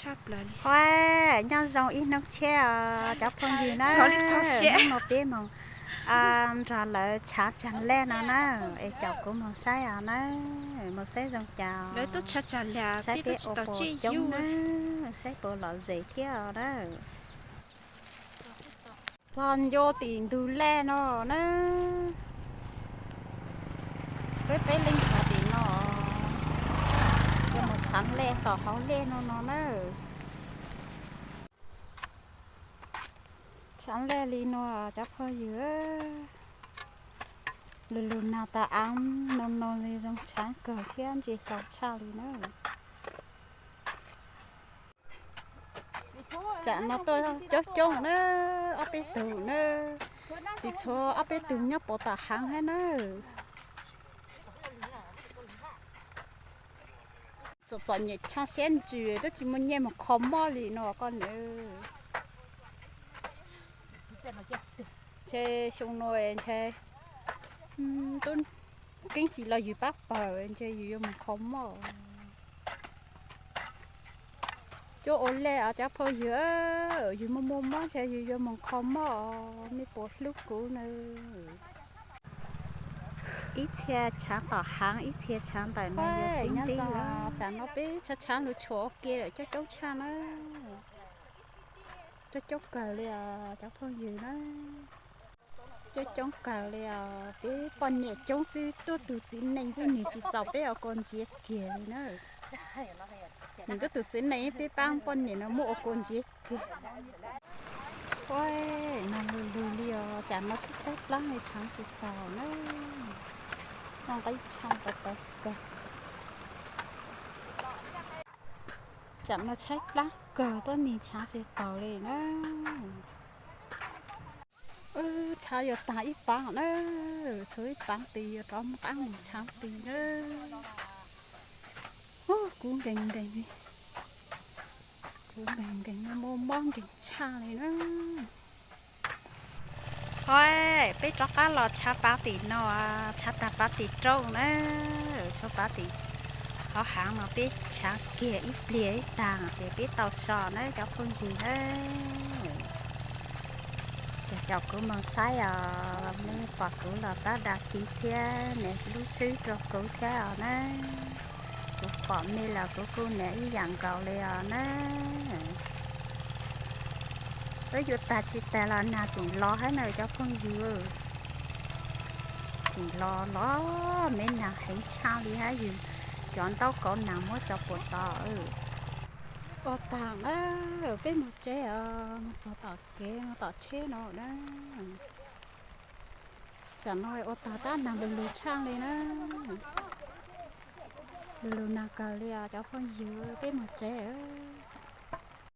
Huaj, nyob zoo ib hnub tshiab os cov phooj ywg na. Hnub no peb moog nrog lawv tshaav tsaag laj no na, es caum kuv moog saib os na, moog saib zoo cas, saib peb ua puas coob na, saib puas lom zem thiab os na. Txog ntua tim ntug laj no na, peb peb leeg tshaav tim no, yuav moog tshaav laj tom hauv laj no no na. Tshaav laj li no cov phooj ywg, lug lug nag tas av no no li zoo tshaav kawg thiab ntse tau tshaj li na. Tsam no tuaj coob coob na, ob peb tug na, tsis txhua ob peb tug nyob puag tom haav hab na. Txom txom nyem tshaj siab ntsws, twb tsis muaj nyiaj moog kho mob li no koj na. Ntshe xyoo no ntshe tub keeb tsis los yug pab pawg, ntshe yug yuav moog kho mob. Cuab ua laj os cov phooj ywg, yug muaj muaj mob ntshe yug yuav moog kho mob, mej puas hlub kuv na. Ib txhia tshaav tom haav, ib txhia tshaav ntawm no yog sib ntsib lawm. Tsam no peb tshaav tshaav lug tshuam ua ke lawm, coob coob tshaj na. Coob coob kawg li os cov phooj ywg na. Coob coob kawg li os, peb poj niam coob xwb, tuaj tug txiv neej xwb nwg tsis txaus peb ua kua ntsiav kiag li na. Nwg tuaj tug txiv neej peb paab poj niam no muab ua kua ntsiav kiag. Huaj, nag lug lug li os, tsam no tshaib tshaib plaab li tshaav tsis taus na. Noj nqaij tshaj tau tau kawg. Tsam no tshaib plaab kawg tuab neeg tshaav tsis taus li na. Wb tshaav yuav taag ib paab na, tshuav ib paab tid yuav rov qaab moog tshaav tid na. Ub, kub nkeeg nkeeg li, kub nkeeg nkeeg, muaj mob nkeeg tshaj li na. Huaj, peb rov qaab los tshaav paab tim no, tshaav taag paab tim rooj na, tshaav paab tim hauv haav no peb tshaav kiag ib pliag ib taag ces peb tau so na cov phooj ywg na. Ces caum kuv moog saib os, mej pom kuv los pab dag kis thiab nias lub tswb rau kuv thiab os na. Kuv pom mej los kuv kuj nias ib yaam nkaus li os na. Wb yuav taag tsis taag los nag tseem los hab na cov phooj ywg. Tseem los los, meb nag heev tshaj li hab yug cov ntaub kauv nag muab tso puas tod. Ua taag na, peb moog tsev os, moog txug tom kev no tom tsheb no na. Tsam no ua taag tab nag lug lug tshaj li na. Lug lug nag kawg li os cov phooj ywg, peb moog tsev os.